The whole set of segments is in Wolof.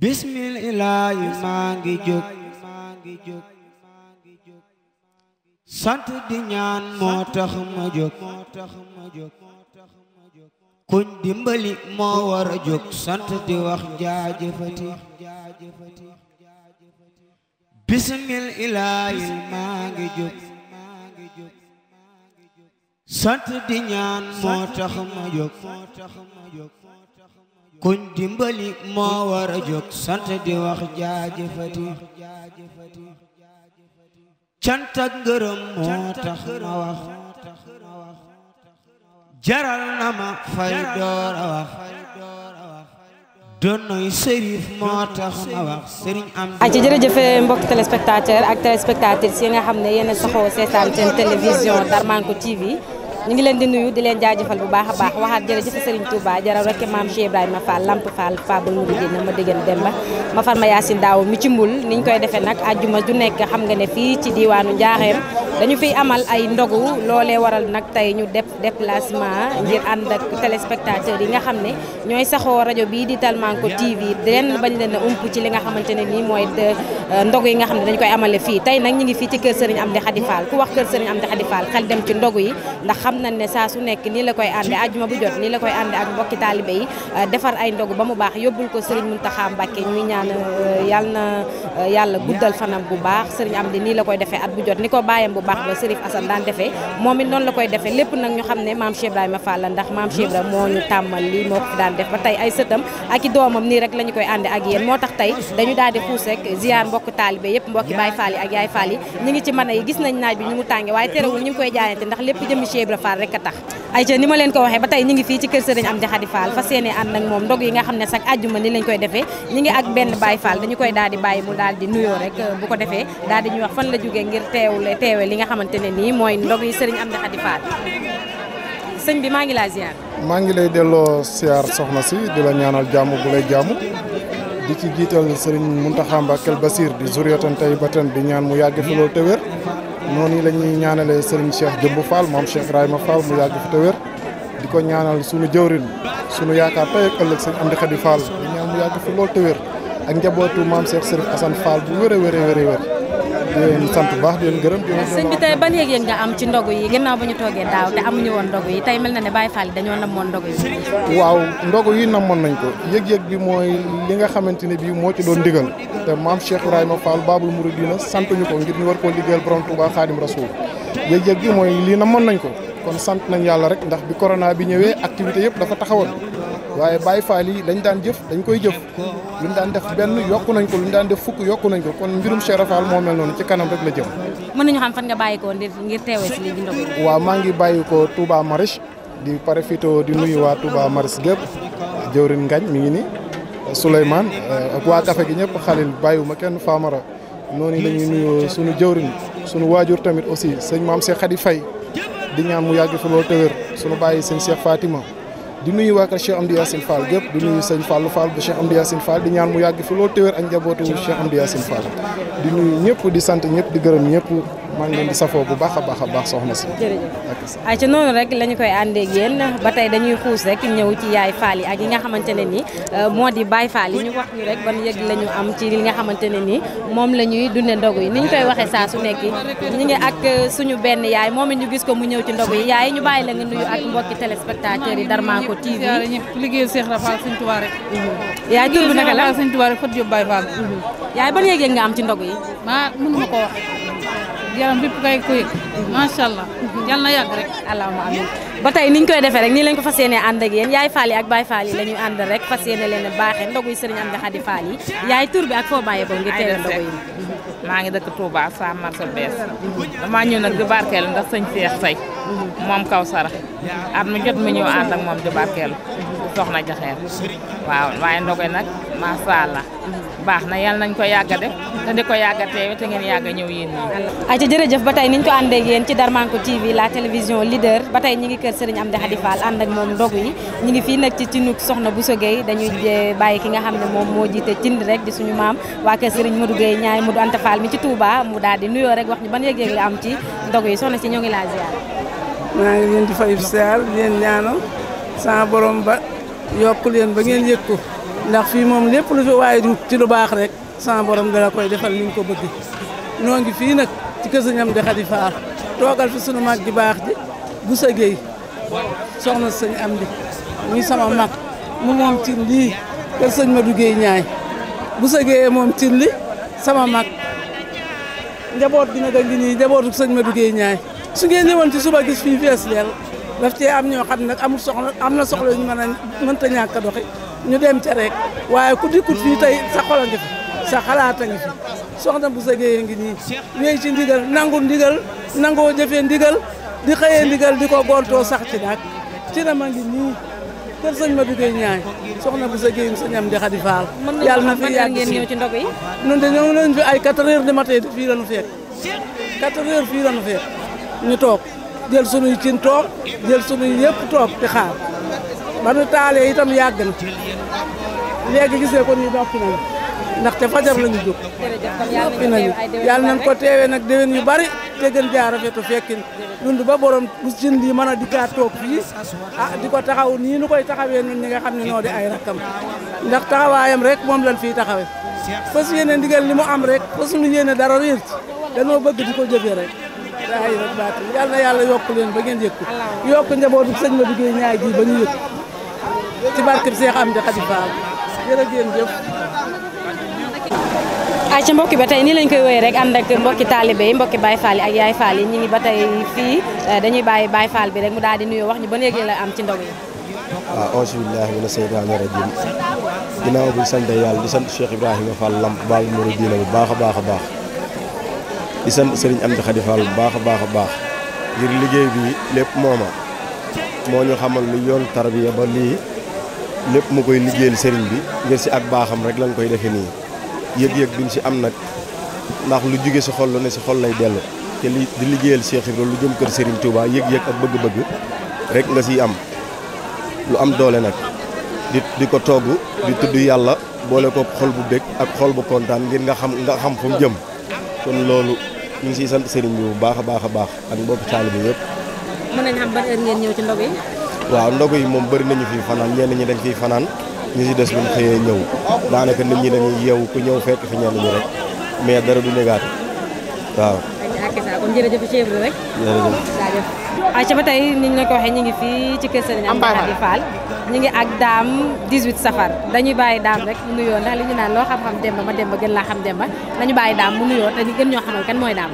bismillaahi maa ngi jóg sant di ñaan moo tax ma jóg kuñ dimbali moo war a jóg sant di wax jaajëfati bismillaahi maa ngi jóg sant di ñaan moo tax ma jóg kuñ dimbali moo war a jóg sant di wax jaajëfati cant ak ngërëm moo tax ma wax jaral na ma fay door a wax donoy sërif moo tax ma wax sëriñ am ci jërëjëf mbokk téléspectateur ak téléspectatrices yi nga xam ne yéen a saxoo seetaan seen télévision Darmanko TV ñu ngi leen di nuyu di leen jaajëfal bu baax a baax waxaat jërëjëf Serigne Touba jaraw rek maam Cheikh Ibrahima Fall Lamp Fall Fabul Mouridina ma déggan Demba ma far ma Yaasin Daaw mi ci mbul niñ koy defee nag àjjuma ju nekk xam nga ne fii ci diwaanu Njaaxeem dañu fiy amal ay ndogu loolee waral nag tey ñu def déplacement ngir ànd ak téléspectateurs yi nga xam ne ñooy saxoo rajo bii di Darmanko TV den bañ leen a ump ci li nga xamante ne nii mooy ndogu yi nga xam ne dañu koy amale fii tey nag ñu ngi fii ci kër Serigne Amdi Khady Fall ku wax kër Serigne Amdi Khady Fall xel dem ci ndogu yi ndax xam nañ ne saa su nekk nii la koy ànde àjjuma bu jot nii la koy ànde ak mbokki taalibe yi defar ay ndogu ba mu baax yóbbul ko Serigne Mountakha Mbacké ñuy ñaan yàlla guddal fanam bu baax Serigne Amdi nii la koy defee at bu jot ni ko bàyyam bu baax ba Serif Assane daan defee moom it noonu la koy defee lépp nag ñu xam ne maam Cheikh Ibrahima Fall la ndax maam Cheikh Ibrahima moo ñu tàmmal lii moo ko fi daan def ba tey ay sëtam ak i doomam nii rek la ñu koy ànde ak yéen moo tax tey dañu daal di xuus rek ziar mbokk taalibe yëpp mbokki Baye Fall yi ak Yaay Fall yi ñu ngi ci mën yi gis nañ naaj bi ñu mu tànge waaye terewul ñu ngi koy jaayante ndax lépp jëmmi Cheikh Ibrahima Fall rek a tax ay ca ni ma leen ko waxee ba tey ñu ngi fii ci kër Serigne Amdi Khady Fall fas yéene ànd ak moom ndog yi nga xam ne sax àjjuma ni lañ koy defee ñu ngi ak benn Baye Fall dañu koy daal di bàyyi mu daal di nuyoo rek bu ko defee daal di ñuy wax fan la jógee ngir teewe li nga xamante ne nii mooy ndog yi Serigne Amdi Khady Fall sëñ bi maa ngi laa ziar. maa ngi lay delloo siyaar soxna si di la ñaanal jàmm bu lay jàmm di ci jiital Serigne Mountakha Mbacké Basir di zuriyatan tayyibatan di ñaan mu yàgg fi loolu te wér noonu la ñuy ñaanalee Serigne Cheikh Jëmb Fall maam Cheikh Ibrahima Fall mu yàgg fi te wér di ko ñaanal sunu jëwrin sunu yaakaar tey ak ëllëg Serigne Amdi Khady Fall di ñaan mu yàgg fi loolu te wér ak njabootu maam Cheikh Serif Assane Fall bu wér a wér a wér di leen sant bu baax di leen gërëm. sëñ bi tey ban yëg-yëg nga am ci ndogu yi gannaaw ba ñu toogee daaw te amuñu woon ndogu yi tey mel na ne Baye Fall yi dañoo namoon ndogu yi. waaw ndogu yi namoon nañ ko yëg-yëg bi mooy li nga xamante ne bii moo ci doon ndigal te maam Cheikh Ibrahima Fall Babul Mouridina sant ñu ko ngir ñu war koo liggéeyal borom Touba Khadim Rasoul yëg-yëg bi mooy lii namoon nañ ko kon sant nañ yàlla rek ndax bi corona bi ñëwee activité yëpp dafa taxawoon waaye Baye Fall yi dañ daan jëf dañ koy jëf lu ñu daan def benn yokku nañ ko lu ñu daan def fukk yokku nañ ko kon mbirum Cheikh Fall moo mel noonu ci kanam rek la jëm. mën nañu xam fan nga bàyyi ko ngir teewee si lii di ndogu. waaw maa ngi bàyyi ko Touba Mariche di profité di nuyu waa Touba Mariche gépp jëwrin Ngañ mi ngi ni Souleymane ak waa café gi ñëpp Khalil bàyyiwuma kenn Famara noonu la ñuy nuyu sunu jëwrin sunu waajur tamit aussi sëñ maam Cheikh Khady Faye di ñaan mu yàgg fi loolu te wér sunu bàyyi sëñ Cheikh Fatima di nuyu waa kër Cheikh Amdi Yacine Fall gépp di nuyu sëñ Fallou Fall bu Cheikh Amdi Yacine Fall di ñaan mu yàgg fi loolu te wér ak njabootu Cheikh Amdi Yacine Fall di nuyu ñëpp di sant ñëpp di gërëm ñëpp maa ngi leen di safoo bu baax a baax soxna si. jërëjëf ay ci noonu rek la ñu koy àndee ak yéen ba tey dañuy xuus rek ñëw ci Yaay Fall yi ak yi nga xamante ne ni moo di Baye Fall yi ñu wax ñu rek ban yëg la ñu am ci li nga xamante ne ni moom la ñuy dunde ndogu yi ni ñu koy waxee saa su nekk ñu ngi ak suñu benn yaay moom it ñu gis ko mu ñëw ci ndogu yi yaay ñu bàyyi la nga nuyu ak mbokki téléspectateurs yi Darmanko TV liggéeyal Cheikh Rafal Sëñ Touba rek yaay tur bi naka la Sëñ Touba rek Fatou Diop Baye Fall yaay ban yëg nga am ci ndogu yi mënuma ko wax yaram bépp kay ko yëg macha allah yal na yàgg rek allahumma amin ba tey niñ koy defee rek nii lañ ko fas yéene ànd ak yéen Yaay Fall yi ak Baye Fall yi la ñuy ànd rek fas yéene leen baaxee ndogu yi Serigne Amdi Khady Fall yi yaay tur bi ak foo bàyyee ko ngir teewee ndogu yi maa ngi dëkk Touba Sam Marché Bees damaa ñëw nag di barkeelu ndax sëñ Cheikh Say moom Kawsara at mu jot mu ñëw ànd ak moom di barkeelu soxna Jaxeer waaw waaye ndogu nag macha allah baax na yàlla nañ ko yàgga def te di ko yàgga teewe te ngeen yàgga ñëw yéen ñi ayca jërëjëf ba tey niñ ko àndee ak yéen ci Darmanko TV la télévision leader ba tey ñi ngi kër Serigne Amdi Khady Fall ànd ak moom ndogu yi ñi ngi fii nag ci tinuk soxna Bousso Gueye dañuy bàyyi ki nga xam ne moom moo jiite tind rek di suñu maam waa kër Serigne Modou Gueye ñaay Modou Anta Fall mi ci Touba mu daal di nuyoo rek wax ñu ban yëg-yëg la am ci ndogu yi soxna si ñoo ngi laa ziar. maa ngi leen di fay ziar leen ñaanal sama borom ba yokk leen ba ngeen yëg ko ndax fii moom lépp lu fi waaye di ci lu baax rek sama borom dala koy defal ni ñu ko bëgg noo ngi fii nag ci kër Sëñ Amdi Khady Fall toogal fi sunu mag ji baax ji bu sa géey soxna Sëñ Amdi muy sama mag mu moom cin lii kër Sëñ Madou Guèye ñaay bu sa géeyee moom cin li sama mag njaboot gi nag a ngi nii njabootu Sëñ Madou Guèye ñaay su ngeen ñëwoon ci suba gis fii fees leel daf cee am ñoo xam ne nag amul soxla am na soxla ñu mënta ñàkk a doxi ñu dem ca rek waaye ku dikkut fii tey sa xol a ngi fi sa xalaat a ngi fi soxna bu sa géeyee ngi nii wéy ci ndigal nangu ndigal nangoo jëfee ndigal di xëyee ndigal di ko gontoo sax ci nag ci na ma ngi nii kër Sëñ Madou Guèye ñaay soxna bu sa géeyee Sëñ Amdi Khady Fall yàlla na fi yàgg ngeen ñëw ci ndog yi ñun de ñëw nañ fi ay 4 heures du matin fii la ñu fekk 4 heures fii la ñu fekk ñu toog jël sunuy cin toog jël sunuy yëpp toog di xaar ba nu taalee itam yàgg na léegi gisee ko nii noppi nañu ndaxte fajar la ñu jóg noppi nañu yàlla nañ ko teewee nag déwén yu bari te gën jaar rafetu fekkin dund ba borom bu cin lii mën a dikkaat toog fii di ko taxaw nii nu koy taxawee ñun ñi nga xam ne noo di ay rakkam ndax taxawaayam rek moom lañ fiy taxawee fas yéene ndigal li mu am rek fas ñu yéene dara réer ci dañoo bëgg di ko jëfee rek daay rek baati yal na yàlla yokk leen ba ngeen yëg ko yokk njabootu Sëñ Madou Guèye ñaay ji ba ñu yëg ci barkeb Seex Amdi Khady Fall jërëjëf. ay ci mbokki ba tey nii lañ koy wéyee rek ànd ak mbokki taalibe yi mbokki Baye Fall yi ak Yaay Fall yi ñu ngi ba tey fii dañuy bàyyi Baye Fall bi rek mu daal di nuyoo wax ñu ba léegi la am ci ndog yi. waaw auzu billaahi mina seytaani rajiim ginnaaw bi sant yàlla di sant Cheikh Ibrahima Fall Lamp Baal Mouridina bu baax a baax a baax di sant Serigne Amdi Khady Fall bu baax a baax a baax ngir liggéey bi lépp mooma moo ñu xamal lu yoon tarbiya ba lii lépp mu koy liggéeyal Serigne bi ngir si ak baaxam rek lañ koy defee nii yëg-yëg biñ si am nag ndax lu jóge si xol lu ne si xol lay dellu te li di liggéeyal Cheikh Ibrahima lu jëm kër Serigne Touba yëg-yëg ak bëgg-bëgg rek nga siy am lu am doole nag di ko togg di tudd yàlla boole ko xol bu bég ak xol bu kontaan ngir nga xam fu mu jëm kon loolu ñu ngi siy sant Serigne bi bu baax a baax a baax ak mbokki taalibe bi yëpp. mën nañ xam ban heure ngeen ñëw ci ndog yi. waaw ndog yi moom bëri nañu fi fanaan ñenn ñi dañ fiy fanaan ñu si des buñ xëyee ñëw daanaka nit ñi dañuy yeewu ku ñëw fekk fi ñenn ñi rek mais dara du négaati waaw. kon jërëjëf Cheikh Ibra rek. jërëjëf. ayca ba tey niñ la ko waxee ñu ngi fii ci kër Serigne Amdi Khady Fall ñu ngi ak daam 18 safar dañuy bàyyi daam rek mu nuyoo ndax li ñu naan loo xam-xam demba ma demba gën laa xam demba dañu bàyyi daam mu nuyoo te ñu gën ñoo xamal kan mooy daam.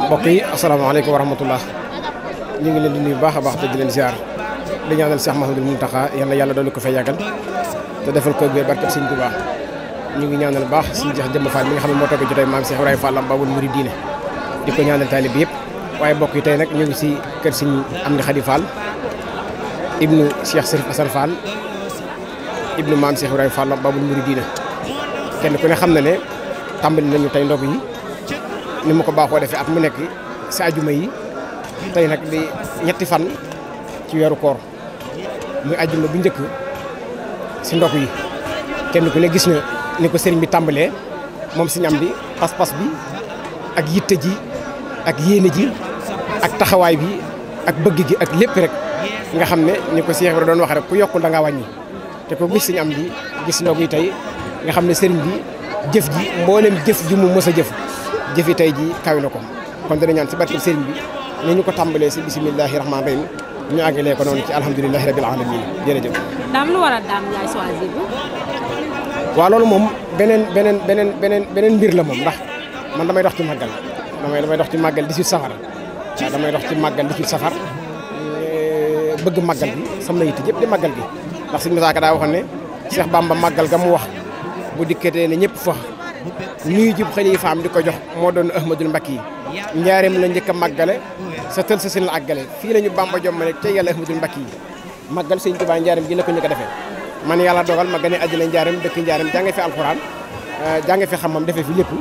mbokk yi asalaamaaleykum wa rahmatullah ñu ngi leen di nuyu baax a baax te di leen ziar di ñaanal Cheikh Mouhamadou Mountakha yàlla doon ko fay yàggal te defal ko bee barkeb Sëñ Tuubaa ñu ngi ñaanal baax suñu Cheikh Jëmb Fall mi nga xam ne moo toog jotee maam Cheikh Ibrahima Fall Lamp Baabul Muridiina di ko ñaanal taalib bi yëpp waaye mbokk yi tey nag ñu ngi si kër Sëñ Amdi Khady Fall ibnu Cheikh Serif Assane Fall ibnu maam Cheikh Ibrahima Fall Lamp Baabul Muridiina kenn ku ne xam na ne tàmbali nañu tey ndog yi ni ma ko baaxoo defee at mu nekk si ajuma yi tey nag di ñetti fan ci weeru koor muy ajuma bu njëkk si ndog yi kenn ku ne gis na ni ko sëriñ bi tàmbalee moom Sëñ Amdi pas-pas bi ak yitte ji ak yéene ji ak taxawaay bi ak bëgg gi ak lépp rek nga xam ne ni ko Cheikh Ibrahima doon wax rek ku yokkul da ngaa wàññi te ko gis Sëñ Amdi gis ndog yi tey nga xam ne sëriñ bi jëf ji mboolem jëf ji mu mës a jëfi tey ji kawi na ko kon dana ñaan si barkeb sëriñ bi ni ñu ko tàmbalee si bisimilahi rahmaani rahim ñu àggalee ko noonu ci alhamdulilahi rabil alamin jërëjëf. daam lu waral daam yaay choisir bi. waaw loolu moom beneen mbir la moom ndax man damay dox ci màggal damay dox ci màggal 18 safar waaw damay dox ci màggal 18 safar bëgg màggal bi sama yitte yëpp di màggal bi ndax Sëñ Musaa Ka daa waxoon ne Cheikh Bamba màggal ga mu wax bu dikkatee ne ñëpp fa nuyu jub xalifaam di ko jox moo doon Ahmadul Mbakki yi njaareem la njëkk a màggale sa tël sa sin la àggale fii la ñu Bamba jommale te yàlla Ahmadul Mbakki yi màggal Sëñ Tuubaa njaareem gi la ko ñu ko defee man yàlla dogal ma gane àddina njaareem dëkk njaareem jànge fi alxuraan jànge fi xam-xam defee fi lépp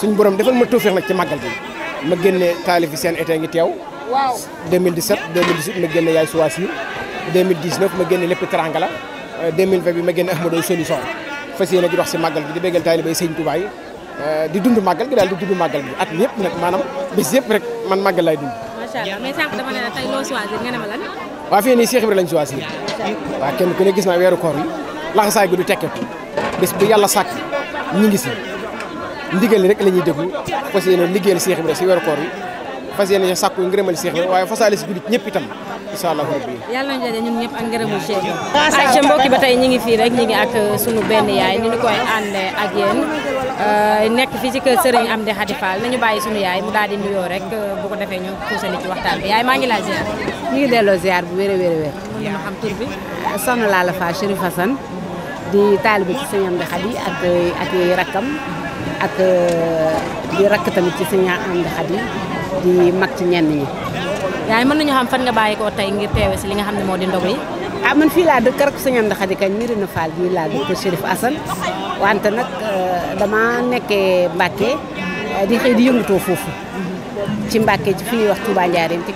suñ borom defal ma tawfeex nag ci màggal bi ma génne taalifi seen été ngi teew 2017 2018 ma génne yaay choisir 2019 ma génne lépp teranga la 2020 bi ma génne Ahmadou solution fas yéene di dox si màggal bi di béggal taalibe Sëñ Tuubaa yi di dund màggal gi daal di dund màggal bi at yëpp nag maanaam bés yëpp rek man màggal lay dund. macha allah mais sànq dama ne la tey loo choisir nga ne ma lan. waaw fii nii Cheikh Ibrahima lañ choisir waaw kenn ku ne gis naa weeru koor yi laxasaay gu du tekkeeku bés bu yàlla sàkk ñi ngi si ndigal rek la ñuy déglu fas yéene liggéeyal Cheikh Ibra si weeru koor yi fas yéene sàkku ngërëmal Cheikh Ibra waaye fasaale si guddi ñëpp itam incha allah rabbi yàlla nañu daje ñun ñëpp ak ngërëmul Cheikh ay ca mbokki ba tey ñi ngi fii rek ñi ngi ak sunu benn yaay ni ñu koy ànde ak yéen nekk fii ci kër Serigne Amdy Khady Fall nañu bàyyi sunu yaay mu daal di nuyoo rek bu ko defee ñu puusali ci waxtaan bi yaay maa ngi laa ziar. ñu ngi delloo ziar bu wér a wér a wér. mën na ma xam tur bi. Soxna Lalla Fall Chérif Hassane di taalibe ci Serigne Amdy Khady ak rakkam ak di rakk tamit ci Serigne Amdy Khady di mag ci ñenn ñi. yaay mën nañu xam fan nga bàyyi ko tey ngir teewe si li nga xam ne moo di ndogu yi. ah man fii laa dëkk rek Serigne Amdy Khady kañ Mirina Fall bii laa dëkk Chérif Hassane wante nag dama nekkee Mbacke di xëy di yëngatoo foofu ci Mbacke ci fi ñuy wax Touba Ndiarème ci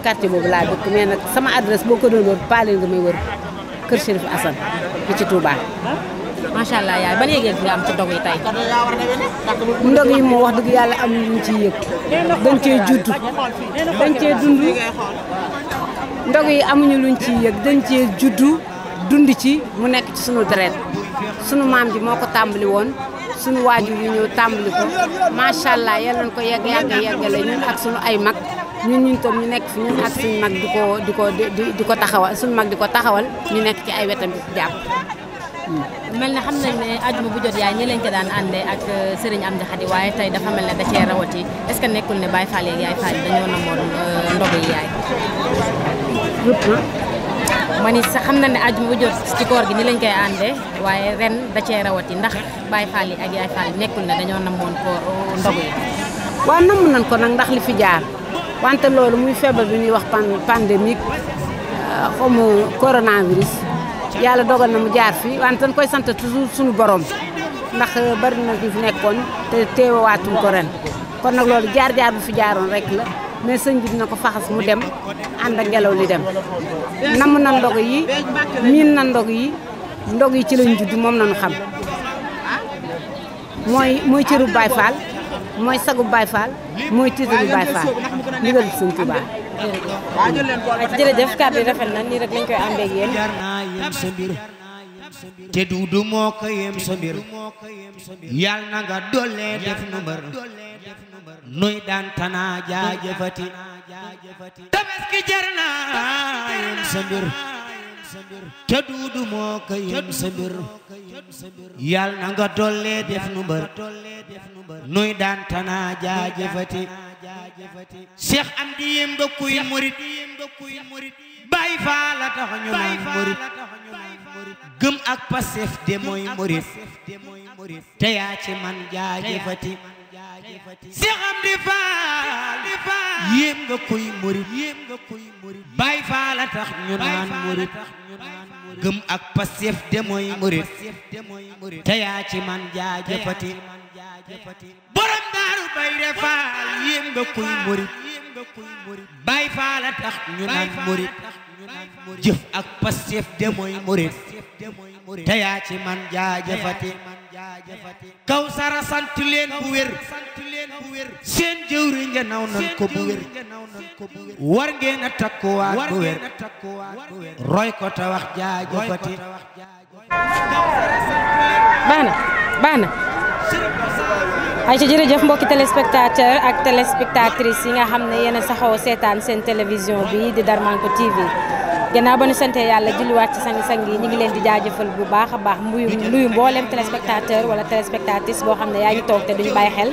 quartier boobu laa dëkk mais nag sama adresse boo ko doon wër paaleen nga may wër kër Chérif Hassane bi ci Touba. macha allah yaay ban yëg-yëg nga am ci ndog yi tey. ndog yi moo wax dëgg yàlla am luñ ciy yëg dañ cee judd dañ cee dund ndog yi amuñu luñ ciy yëg dañ cee juddu dund ci mu nekk ci sunu deret sunu maam ji moo ko tàmbali woon sunu waajur yi ñëw tàmbali ko macha allah yal nañ ko yeggale ñun ak sunu ay mag ñun tam ñu nekk fi ñun ak suñu mag di ko taxawal suñu mag di ko taxawal ñu nekk ci ay wetam di jàpp. mel ne xam nañ ne ajuma bu jot yaay ñi leen ko daan àndee ak Serigne Amdy Khady waaye tey dafa mel ne da cee rawati est-ce que nekkul ne Baye Fall yeeg yaay Fall dañoo namoon ndogu yi yaay. ma ni sax xam na ne ajuma bu jot ci koor gi ni lañ koy àndee waaye ren da cee rawati ndax Baye Fall yi ak yaay Fall nekkul ne dañoo namoon ko ndogu yi. waaw namm nañ ko nag ndax li fi jaar wante loolu muy feebar bi ñuy wax pandémique comme coronavirus. yàlla dogal na mu jaar fii wante dañ koy sant toujours suñu borom ndax bari na fi nekkoon te teewaatuñ ko ren kon nag loolu jaar-jaar bu fi jaaroon rek la mais sëñ bi dina ko faxas mu dem ànd ak ngelaw li dem namm na ndog yi miin na ndog yi ci lañ judd moom nañu xam mooy cëru Baye Fall mooy sagu Baye Fall mooy tiitaru Baye Fall ndigal sëñ Tuubaa jërëjëf kàddu yi rafet na nii rek lañ koy àndee ak yéen. te duudu moo ko yem sa mbir yal na nga dolle def nu mbër nuy daan tana jaajëfati tabaski jar na yem sa mbir te duudu moo ko yem sa mbir yal na nga dolle def nu mbër nuy daan tana jaajëfati Cheikh Amdy yem nga kuy murit Baye Fall la tax ñu naan murit gëm ak Pastef de mooy murit te yaa ci man jaajëfati Cheikh Amdy Fall yem nga kuy murit Baye Fall la tax ñu naan murit gëm ak Pastef de mooy murit te yaa ci man jaajëfati borom daaru Bayre Fall yem nga kuy murit Baye Fall la tax ñu naan murit jëf ak Pastef de mooy murit te yaa ci man jaajëfati Kawsara sant leen bu wér seen jëwriñ nga naw nan ko bu wér war ngeen a takkuwaat bu wér roy ko te wax jaajëfati baax na ay ci jërëjëf mbokki téléspectateur ak téléspectatrice yi nga xam ne yéen a saxoo seetaan seen télévision bi di Darmanko TV gannaaw ba ñu sante yàlla julliwaat ci sang-sang yi ñu ngi leen di jaajëfal bu baax a baax nuyu mboolem téléspectateur wala téléspectatrice boo xam ne yaa ngi toog te duñu bàyyi xel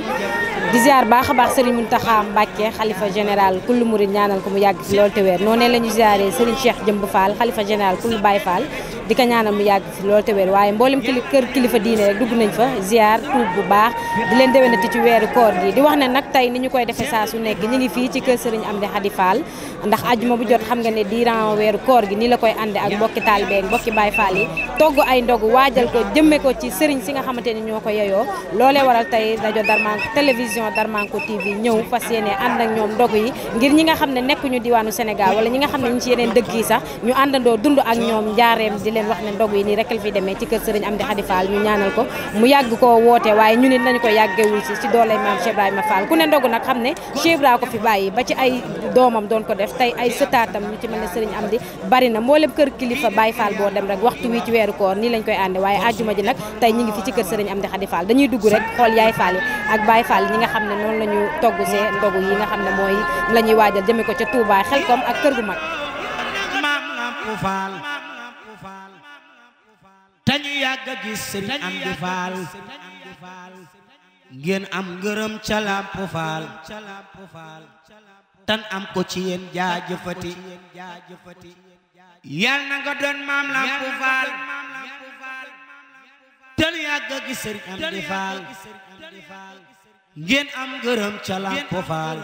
di ziar baax a baax Serigne Mountakha Mbacké xalifa général kullu murid ñaanal ko mu yàgg fi loolu te wér noonu la ñu ziaree Serigne Cheikh Jëmb Fall xalifa général kullu Baye Fall di ko ñaanal mu yàgg fi loolu te wér waaye mboolem kër kilifa diine rek dugg nañ fa ziar tuub bu baax di leen déwénati ci weeru koor gi di wax ne nag tey ni ñu koy defee saa su nekk ñu ngi fii ci kër Serigne Amdy Khady Fall ndax ajuma bu jot xam nga ne durant weeru koor gi ni la koy ànde ak mbokki taalibe ak mbokki Baye Fall yi togg ay ndogu waajal ko jëmme ko ci Serigne si nga xamante ni ñoo ko yeyoo loolee waral tey rajo Darmanko télévision Darmanko TV ñëw fas yéene ànd ak ñoom ndogu yi ngir ñi nga xam ne nekkuñu diwaanu Sénégal wala ñi nga xam ne ñu ci yeneen dëkk yi sax ñu àndandoo dund ak ñoom njaareem di leen wax ne ndogu yi nii rek la fi demee ci kër Serigne Amdy Khady Fall ñu ñaanal ko mu yàgg koo woote waaye ñu nit nañu ko yàggewul ci dooley maam Cheikh Ibrahima Fall ku ne ndogu nag xam ne Cheikh Ibrahima ko fi bàyyi ba ci ay doomam doon ko def tey ay sëtaatam ñu ci mel ne Serigne Amdy bari na mboolem kër kilifa Baye Fall boo dem rek waxtu wi ci weeru koor nii lañ koy ànde waaye àjjuma ji nag tey ñi ngi fi ci kër Serigne Amdy Khady Fall dañuy dugg rek xool yaay Fall yi ak Baye Fall ñi nga xam ne noonu la ñu togg see ndogu yi nga xam ne mooy la ñuy waajal jëme ko ca Touba Xelkom ak kër gu mag Fall tañu yàgg a gis Serigne Amdy Fall ngeen am ngërëm ca Lamp Fall tan am ko ci yéen jaajëfati yal na nga doon maam Lamp Fall tañu yàgg a gis Serigne Amdy Fall ngeen am ngërëm ca Lamp Fall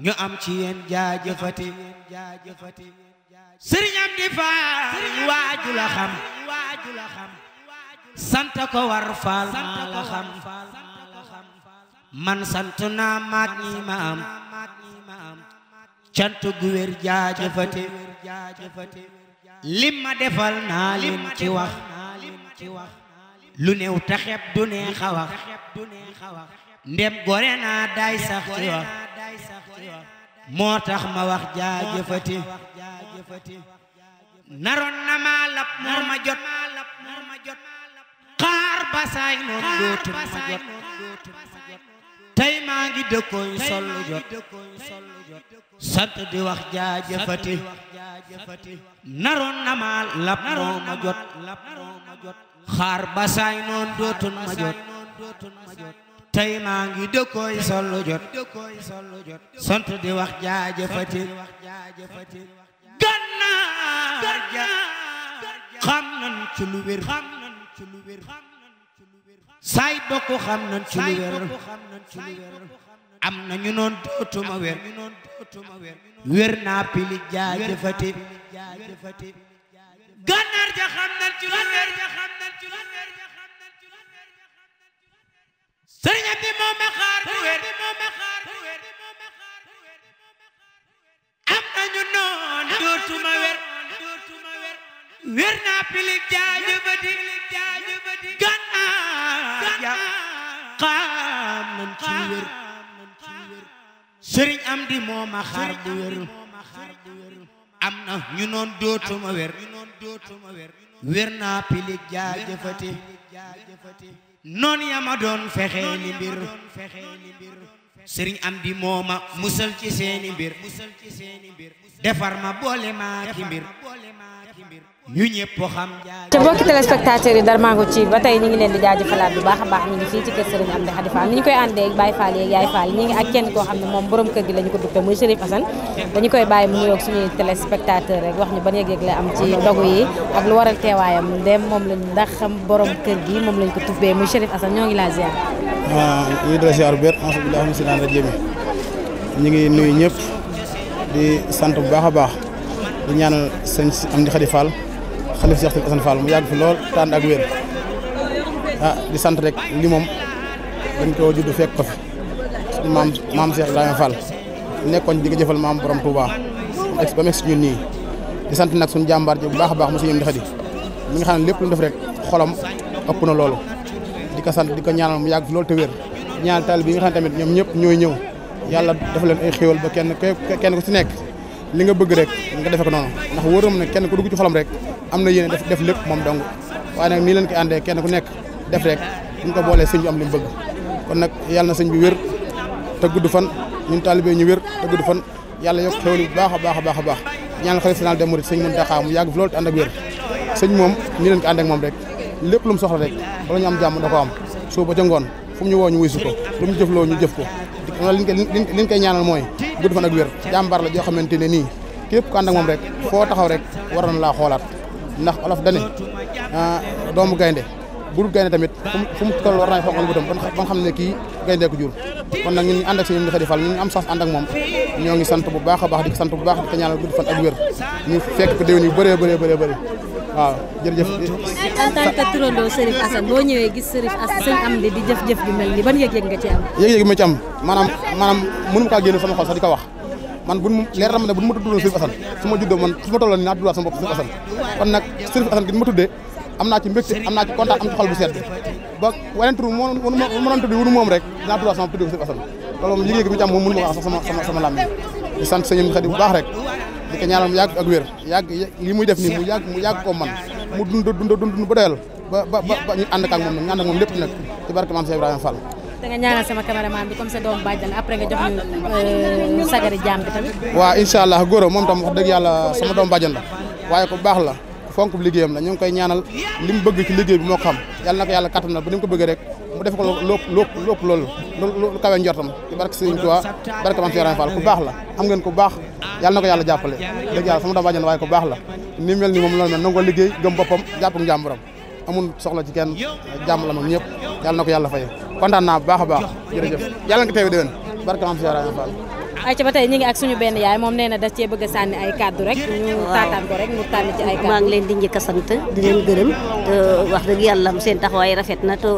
ñu am ci yéen jaajëfati Serigne Amdy Fall waaju la xam sant ko war Fall maa la xam man sant naa maag ñi ma am cant gu wér jaajëfati lim ma defal naa leen ci wax lu néew taxeb du neex a wax ndem gore naa day sax ci wax moo tax ma wax jaajëfati naroon na ma lap moo ma jot xaar basaay noon dootul ma jot tey maa ngi dëkkooy sollu jot sant di wax jaajëfati naroon na ma lap moo ma jot xaar basaay noon dootul ma jot tey maa ngi dëkkooy sollu jot sant di wax jaajëfati Gànnaar ja xam nañ ci lu wér say bokk xam nañ ci lu wér am na ñu noon dootuma wér wér naa pili jaajëfati Gànnaar ja xam nañ ci lu wér Serigne Amdy moo ma xaar bu wér am na ñu noon dootuma wér wér naa pili jaajëfati Gànnaar ja xam nañ ci wér Serigne Amdy moo ma xaar bu wér am na ñu noon dootuma wér wér naa pili jaajëfati noon ya ma doon fexe li mbir Serigne Amdy moo ma musal ci seeni mbir defar ma boole maa ki mbir ñu ñëpp xam te mbokki téléspectateurs yi Darmanko ci ba tey ñu ngi leen di jaajëfalaat bu baax a baax ñu ngi fii ci kër Serigne Amdy Khady Fall ni ñu koy àndee ak Baye Fall yeeg Yaay Fall ñi ngi ak kenn koo xam ne moom borom kër gi lañu ko duppe muy Chérif Assane dañu koy bàyyi mu nuyoog suñuy téléspectateurs rek wax ñu ban yëg-yëg la am ci ndogu yi ak lu waral teewaayam ndem moom lañ ndax xam borom kër gi moom lañ ko tubbee muy Chérif Assane ñoo ngi laa ziar ñu ngi dara ziar bu wér alhamdulilah mi si naan la jëme ñu ngi nuyu ñëpp di sant bu baax a baax di ñaanal sëñ Amdy Khady Fall xalif Cheikh Assane Fall mu yàgg fi lool tànn ak wér di sant rek li moom dañ ko judd fekk ko fi suñu maam Cheikh Ibrahima Fall nekkoon di nga jëfal maam borom Touba ba mu egg si ñun nii di sant nag suñu jàmbaar ji bu baax a baax mu sëñ Amdy Khady mi nga xam ne lépp lu mu def rek xolam ëpp na loolu di ko sant di ko ñaanal mu yàgg fi loolu te wér ñaanal taal bi nga xam ne tamit ñoom ñëpp ñooy ñëw yàlla dafa leen ay xéwal ba kenn ku ci nekk li nga bëgg rek nga defe ko noonu ndax wóoram ne kenn ku dugg ci xolam rek am na yéene def lépp moom dong waaye nag nii leen koy àndee kenn ku nekk def rek buñ ko boolee sëñ bi am li mu bëgg kon nag yàlla na sëñ bi wér te gudd fan ñun taalibe ñu wér te gudd fan yàlla yokk xéwal yi bu baax a baax a baax a baax ñaanal xalifa général des mourides sëñ Mountakha mu yàgg fi loolu te ànd ak wér sëñ moom nii leen ko àndee ak moom rek lépp lu mu soxla rek wala ñu am jàmm da ko am soo ba ca ngoon fu mu ñu woo ñu wuy su ko lu mu jëfloo ñu jëf ko liñ koy ñaanal mooy gudd fan ak wér jàmbaar la joo xamante ne nii képp ku ànd ak moom rek foo taxaw rek war na laa xoolaat ndax olof dane doomu gaynde bu dul gaynde tamit fu mu toll war naa xonqal bëtam ba nga xam ne kii gaynde ko jur kon nag ñun ñu ànd ak Serigne Amdy Khady Fall ñun ñu am sax ànd ak moom ñoo ngi sant bu baax a baax di ko sant bu baax di ko ñaanal gudd fan ak wér ñu fekk ko déwén yu bëree waaw jërëjëf. en tant que turandoo Chérif Assane boo ñëwee gis Chérif Assane sëñ Amdy di jëf-jëf ju mel ni ban yëg-yëg nga ci am. yëg-yëg bi ma ci am maanaam mënu ma kaa génne sama xol sax di ko wax man bu leer na ma ne bu ma tuddee Chérif Assane su ma juddoo man su ma tolloon nii naa tuddaat sama bopp Chérif Assane kon nag Chérif Assane gi ma tuddee am naa ci mbégte am naa ci kontaan am ci xol bu sedd ba weneen tur ma doon tudd wunu moom rek dinaa tuddaat sama tuddee Chérif Assane loolu moom yëg-yëg bi ma ci am moom mënu ma ko wax sax sama làmmiñ di sant sëñ Amdy Khady bu baax rek di ko ñaanal mu yàgg ak wér yàgg li muy def nii mu yàgg ko man mu dund ba doyal ba ñu ànd ak moom nag ñu ànd ak moom lépp nag ci barke maam Cheikh Ibrahima Fall. te nga ñaanal sama cameraman bi comme sa doom bàjjan après nga jox ñu sagari jaam bi tamit. waaw incha allah góor moom tam wax dëgg yàlla sama doom bàjjan la waaye ku baax la fonk liggéeyam la ñu ngi koy ñaanal li mu bëgg ci liggéey bi moo xam yàlla na ko yàlla kattanal ba ni mu ko bëggee rek mu def ko lépp loolu lu kawe njortam ci barke Serigne Touba barke maam Cheikh Ibrahima Fall ku baax la am ngeen ku baax yàlla na ko yàlla jàppale dëgg yàlla sama doom bàjjan la waaye ku baax la ni mel ni moom loolu mel nangoo liggéey gëm boppam jàpp ak njàmburam amul soxla ci kenn jàmm la moom ñëpp yàlla na ko yàlla fay kontaan naa bu baax a baax jërëjëf yàlla nga teew déwén barke maam Cheikh Ibrahima Fall. ayca ba tey ñu ngi ak suñu benn yaay moom nee na da cee bëgg a sànni ay kàddu rek ñu taataan ko rek mu tànn ci ay kàddu. maa ngi leen di njëkk a sant di leen gërëm te wax dëgg yàlla seen taxawaay rafet na te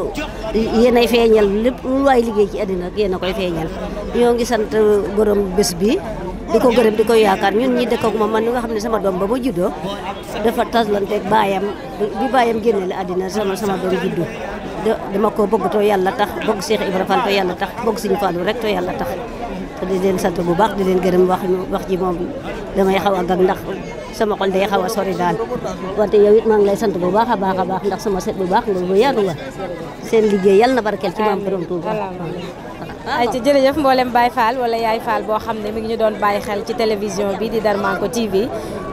yéen ay feeñal lépp lu waay liggéey ci àddina ak yéen a koy feeñal ñoo ngi sant borom bés bi di ko gërëm di ko yaakaar ñun ñi dëkk ak moom man nga xam ne sama doom ba ma juddoo dafa taslanteeg baayam bi baayam génne la àddina sama doom juddu dama ko bëgg to yàlla tax bëgg Cheikh Ibrahima Fall to yàlla tax bëgg Serigne Fallou rek to yàlla tax te di leen sant bu baax di leen gërëm wax ji moom damay xaw a gag ndax sama xol day xaw a sori daal wante yow it maa ngi lay sant bu baax a baax ndax sama set bu baax nga bu yaatu nga seen liggéey yàlla na barkeel ci maam borom Touba. ay ci jërëjëf mboolem Baye Fall wala Yaay Fall boo xam ne mi ngi ñu doon bàyyi xel ci télévision bi di Darmanko TV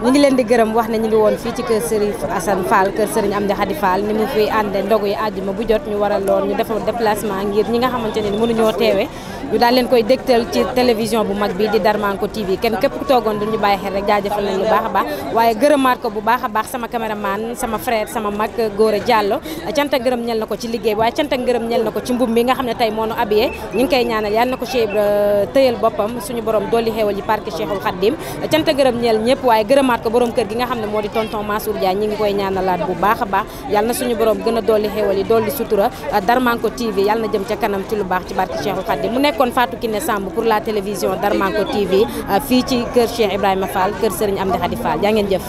ñu ngi leen di gërëm wax ne ñu ngi woon fii ci kër Serigne Assane Fall kër Serigne Amdi Khady Fall ni mu fi ànde ndogu yi àjjuma bu jot ñu waral loon ñu defoon déplacement ngir ñi nga xamante ne mënuñoo teewe ñu daal leen koy dégtal ci télévision bu mag bi di Darmanko TV kenn képp ku toogoon duñu bàyyi xel rek jaajëfal nañ lu baax a baax waaye gërëmaat ko bu baax a baax sama caméraman sama frère sama mag Gora Diallo cant ak ngërëm ñel na ko ci liggéey bi waaye cant ak ngërëm ñel na ko ci mbub mi nga xam ne tey moo nu habillé ñu ngi koy ñaanal yàlla na ko Cheikh Ibra tëyal boppam suñu borom dolli xéewal yi parke Cheikhul Khadim cant ak ngërëm ñel ñëpp waaye gërëmaat ko borom kër gi nga xam ne moo di tonton Mansour Diagne ñi ngi koy ñaanalaat bu baax a baax yàlla na suñu borom gën a dolli xéewal yi dolli sutura Darmanko TV yàlla na jëm ca kanam ci lu baax ci barke Cheikhul Khadim mu nekkoon Fatou Kiné Samb pour la télévision Darmanko TV fii ci kër Cheikh Ibrahima Fall kër Serigne Amdi Khady Fall jaa ngeen jëf